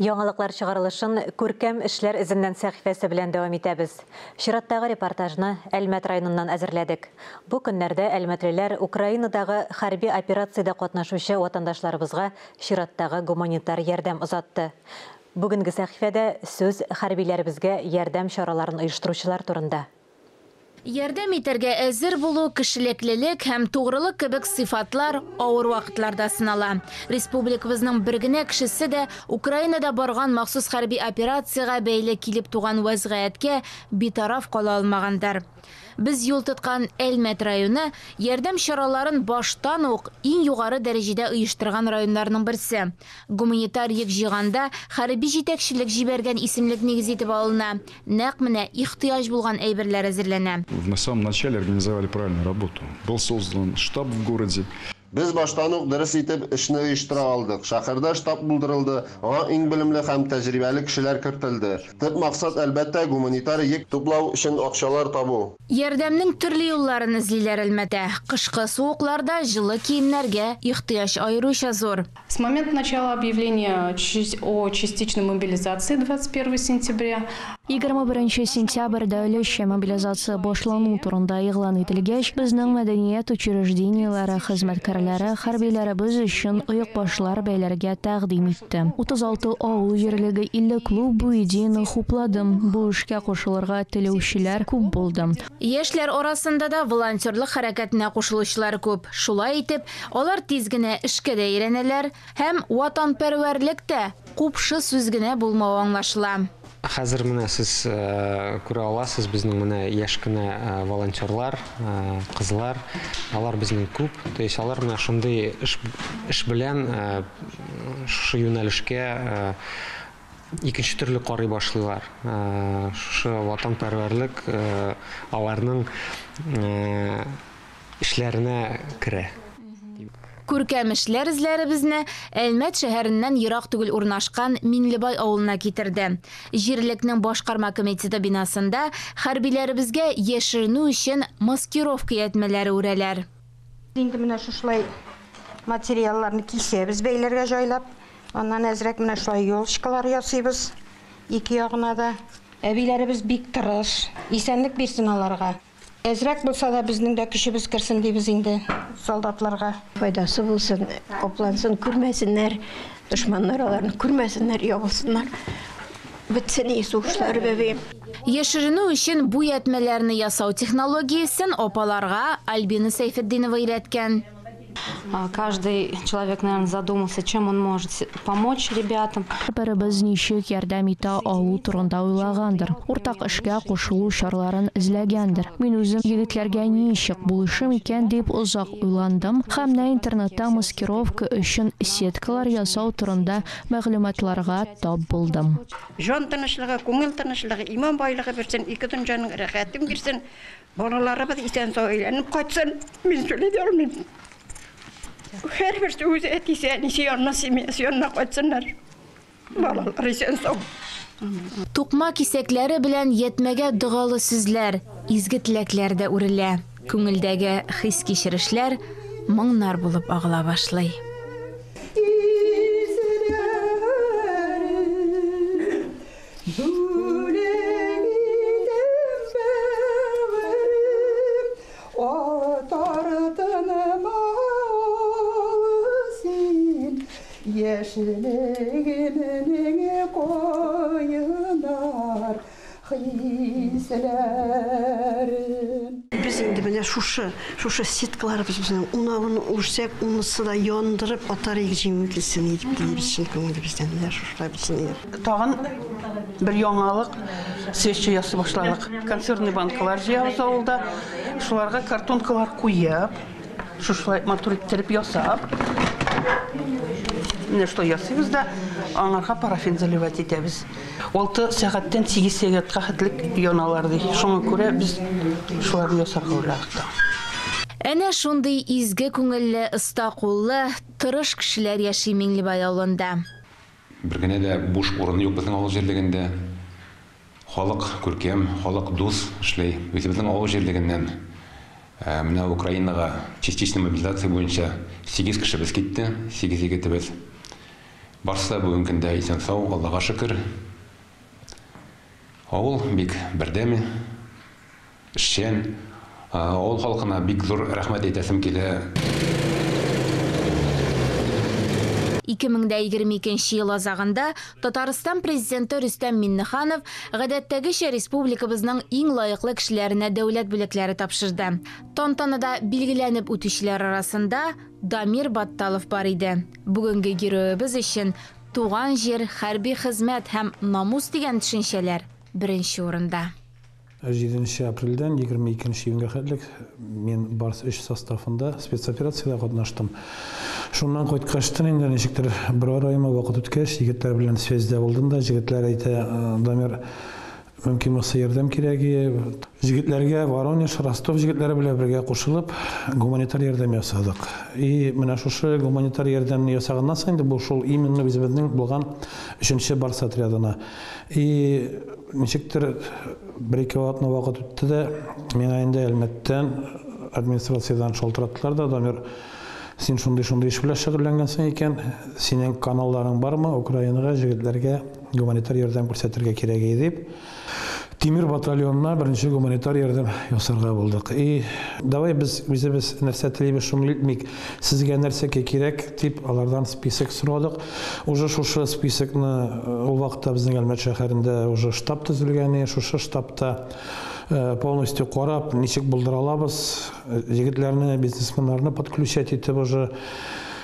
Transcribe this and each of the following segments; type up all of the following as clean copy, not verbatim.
Яңалыклар чыгарылышын күркәм эшләр эзеннән сәхифәсе белән дәвам итәбез. Чираттагы репортажны Әлмәт районыннан әзерләдек. Бу көннәрдә әлмәтлеләр Украинадагы хәрби операциядә катнашучы ватандашларыбызга чираттагы гуманитар ярдәм озатты. Бүгенге сәхифәдә сүз хәрбиләребезгә ярдәм чараларын оештыручылар турында. Ярдәм итәргә әзер булу, кешелеклелек һәм тугрылык кебек сыйфатлар авыр вакытларда сынала. Республикабызның бер генә кешесе дә Украинада барган махсус хәрби операциягә бәйле килеп туган вәзгыятькә битараф кала алмагандыр. Без юл тоткан Әлмәт районы ярдәм чараларын баштан ук иң югары дәрәҗәдә оештырган районнарның берсе. Гуманитар йөк җыйганда хәрби җитәкчелек җибәргән исемлек нигез итеп алына. Нәкъ менә ихтыяҗ булган әйберләр әзерләнә. В самом начале организовали правильную работу. Был создан штаб в городе. Без баштан ук дөрес итеп эшне оештыра алдык. Шәһәрдә штаб булдырылды, аңа иң белемле һәм тәҗрибәле кешеләр кертелде. Төп максат, әлбәттә, гуманитар йөк туплау өчен акчалар табу. Ярдәмнең төрле юлларын эзлиләр Әлмәттә. Кышкы суыкларда җылы киемнәргә ихтыяҗ аеруча зур. С момента начала объявления о частичной мобилизации 21 сентября 21 сентябрьдә өлешчә мобилизация башлану турында игълан ителгәч, безнең мәдәният учреждениеләре хезмәткәрләре хәрбиләребез өчен оекбашлар бәйләргә тәкъдим итте. 36 авыл җирлеге, 50 клуб бу идеяны хуплады. Бу эшкә кушылырга теләүчеләр күп булды. Яшьләр арасында да волонтерлык хәрәкәтенә кушылучылар күп. Шулай итеп, алар тиз генә эшкә дә өйрәнәләр һәм ватанпәрвәрлек тә купшы сүз генә булмавы аңлашыла. Хәзер менә сез күрә аласыз, безнең менә яшь кенә волонтерлар, кызлар, алар безнең күп. То есть алар менә шундый эш белән шушы юнәлешкә икенче төрле карый башлыйлар. Шушы ватанпәрвәрлек аларның эшләренә керә. Күркәм эшләр эзләребезне Әлмәт шәһәреннән ерак түгел урнашкан Миңлебай авылына китерде. Җирлекнең башкарма комитеты бинасында хәрбиләребезгә яшеренү өчен маскировка ятмәләре үрәләр. Инде менә шушылай материалларны кисәбез бәйләргә җайлап. Аннан әзрәк менә шулай елочкалар ясыйбыз ике ягына да. Әбиләребез бик тырыш, исәнлек бирсен аларга. Әзрәк булса да безнең дә көчебез керсен дибез инде солдатларга. Файдасы булсын, каплансын, күрмәсеннәр, дошманнар аларны күрмәсеннәр, ябылсыннар. Бетсен и сугышлар, бәбәем. Яшеренү өчен бу ятмәләрне ясау технологиясен апаларга Альбина Сәйфетдинова өйрәткән. Каждый человек, наверное, задумался, чем он может помочь ребятам. Беребез ничек ярдәм итә алу турында уйлагандыр. Уртак эшкә кушылу чараларын эзләгәндер. Мин үзем егетләргә ничек булышым икән дип озак уйландым һәм менә интернетта маскировка өчен сеткалар ясау турында мәгълүматларга тап булдым. Җан тынычлыгы, күңел тынычлыгы, иман байлыгы бирсен, ике дөньяның рәхәтен бирсен. Балаларыбыз исән сау әйләнеп кайтсын. Мин сөйли алмыйм. Һәрберсе үзе әтисе, әнисе янына, семьясы янына кайтсыннар. Балалар исән сау. Тукма кисәкләре белән ятмәгә догалы сүзләр, изге теләкләр дә үрелә. Күңелдәге хис-кичерешләр моңнар булып агыла башлый. Яшьлегемнең кайнар хисләрем. Без инде менә шушы сеткаларыбыз безнең унавын үрсәк, унысы да яндырып атар идек, җиңү килсен дип телибез чын күңелебездән. Менә шушылай булсын иде. Тагын бер яңалык, свечи ясый башладык. Консервный банкалар җыябыз авылда. Шуларга картонкалар куеп, шушылай матур иттереп ясап, менә шулай ясыйбыз да, аңарга парафин заливать итәбез. 6 сәгатьтән 8 сәгатькә хәтлек яналар ди. Шуңа күрә без шуларны ясарга уйладык та. Әнә шундый изге күңелле, оста куллы, тырыш кешеләр яши Миңлебай авылында. Бер генә дә буш урын юк безнең авыл җирлегендә. Халык күркәм, халык дус эшли. Үзебезнең авыл җирлегеннән менә Украинага частичная мобилизация буенча 8 кешебез китте, 8 егетебез. Барсы да бүгенге көндә исән-сау, Аллага шөкер. Авыл бик бердәм, эшчән. Авыл халкына бик зур рәхмәт әйтәсем килә. 2022 ел азагында Татарстан Президенты Рөстәм Миңнеханов гадәттәгечә республикабызның иң лаеклы кешеләренә дәүләт бүләкләре тапшырды. Тантанада билгеләнеп үтүчеләр арасында Дамир Батталов бар иде. Бүгенге героебыз өчен туган җир, хәрби хезмәт һәм намус дигән төшенчәләр беренче урында. 7 апрельдән 22 июньгә хәтлек мин Барс 3 составында спецоперациядә катнаштым. Шуннан кайткачтын инде ничектер бер аймы вакыт үткәч, егетләр белән связьдә булдым да, егетләр әйтә, Дамир, мөмкин булса ярдәм кирәк. Егетләргә Воронеж, Ростов егетләре белән бергә кушылып гуманитар ярдәм ясадык. И менә шушы гуманитар ярдәмне ясаганнан соң инде бу шул именно үзебезнең булган 3нче Барс отрядына. И ничектер бер-ике атна вакыт үтте дә, миңа инде Әлмәттән администрациядән шалтыраттылар да, Дамир, син шундый-шундый эш белән шөгыльләнгәнсең икән, синең каналларың бармы Украинага егетләргә гуманитар ярдәм күрсәтергә кирәк дип. Тимер батальонына беренче гуманитар ярдәм ясарга булдык. И давай без үзебез нәрсә телибез, шуны илтмик, сезгә нәрсә кирәк дип алардан список сорадык. Уже шушы списокны ул вакытта безнең Әлмәт шәһәрендә уже штаб төзелгән, шушы штабта полностью карап, ничек булдыра алабыз, егетләрне, бизнесменнарны подключать итеп уже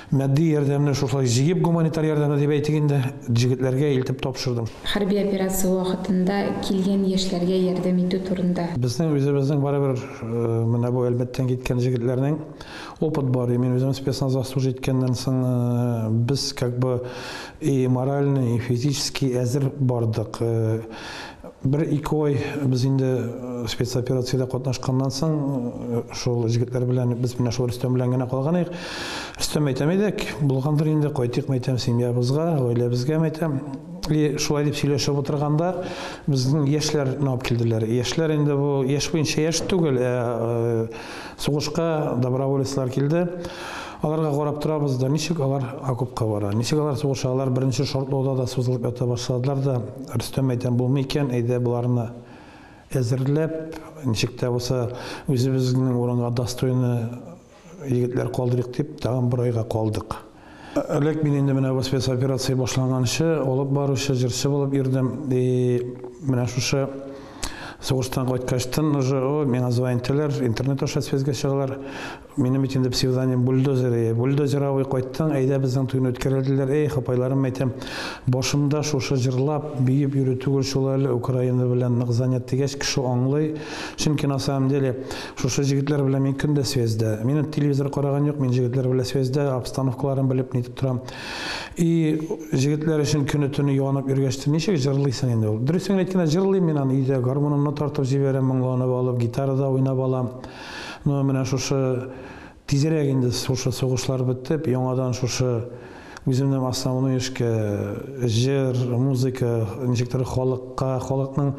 матди ярдәмне шушылай җыеп гуманитар ярдәмне дип әйтик инде, егетләргә илтеп тапшырдым. Хәрби операция вакытында килгән яшьләргә ярдәм итү турында. Безнең үзебезнең барыбер менә бу Әлмәттән киткән егетләрнең опыт бар. Мин үзем спецназда служить иткәннән соң без как бы и морально, и физически әзер бардык. Бер-ике ай без инде спецоперациядә катнашканнан соң шул егетләр белән без менә шул Рөстәм белән генә калган идек. Рөстәм әйтәм идек, булгандыр инде, кайтыйк әйтәм семьябызга, гаиләбезгә әйтәм. И шулай дип сөйләшеп утырганда безнең яшьләрне алып килделәр. Яшьләр инде бу яшь буенча яшь түгел, ә сугышка доброволецлар килде. Аларга карап торабыз да, ничек алар окопка бара, ничек алар сугыша, алар беренче шартлауда да сузылып ята башладылар да, Рөстәм әйтәм, булмый икән, әйдә боларны әзерләп, ничек тә булса үзебезнең урынга достойны егетләр калдырыйк дип, тагын бер айга калдык. Элек мин инде менә бу спецоперация башланганчы алып баручы, җырчы булып йөрдем. И менә шушы сугыштан кайткачтын уже миңа звонителәр, интернет аша связьгә чыгалар. Минем бит инде псевдоним Бульдозер, Бульдозер абый кайттың, әйдә безнең туйны үткәрелделәр. Эй, апайларым әйтәм, башымда шушы җырлап, биеп йөрү түгел шул әле, Украина белән нык занят дигәч, кеше аңлый. Чөнки на самом деле шушы егетләр белән мин көндә связьдә. Минем телевизор караган юк, мин егетләр белән связьдә, обстановкаларын белеп нитеп торам. И егетләр өчен көне-төне янып йөргәч, ничек җырлыйсың инде ул? Дөресен әйткәндә, җырлыйм мин аны өйдә, гармунымны тартып җибәрәм, моңланып алып, гитарада уйнап алам. Но менә шушы тизрәк инде шушы сугышлар бетеп, яңадан шушы үземнең основной эшкә җыр, музыка, ничектер халыкка, халыкның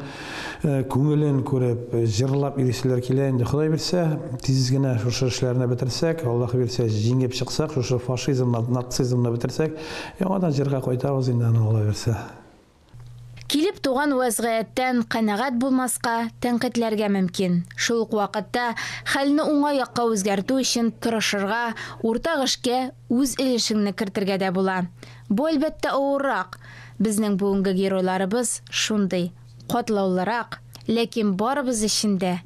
күңелен күреп, җырлап йөриселәр килә инде. Ходай бирсә, тиз генә шушы эшләрне бетерсәк, Аллаһ бирсә, җиңеп чыксак, шушы фашизмны, нацизмны бетерсәк, яңадан җырга кайтабыз инде, аны Алла бирсә. Килеп туган вәзгыятьтән канәгать булмаска, тәнкыйтьләргә мөмкин. Шул ук вакытта хәлне уңай якка үзгәртү өчен тырышырга, уртак эшкә үз өлешеңне кертергә дә була. Бу әлбәттә авыррак. Безнең бүгенге геройларыбыз шундый, катлаулырак, ләкин барыбыз өчен дә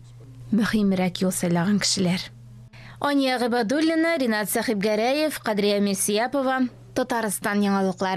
мөһимрәк юл сайлаган кешеләр. Ания Гыйбадуллина, Ринат Сәхибгәрәев, Кадрия Мирсияпова, Татарстан яңалыклары.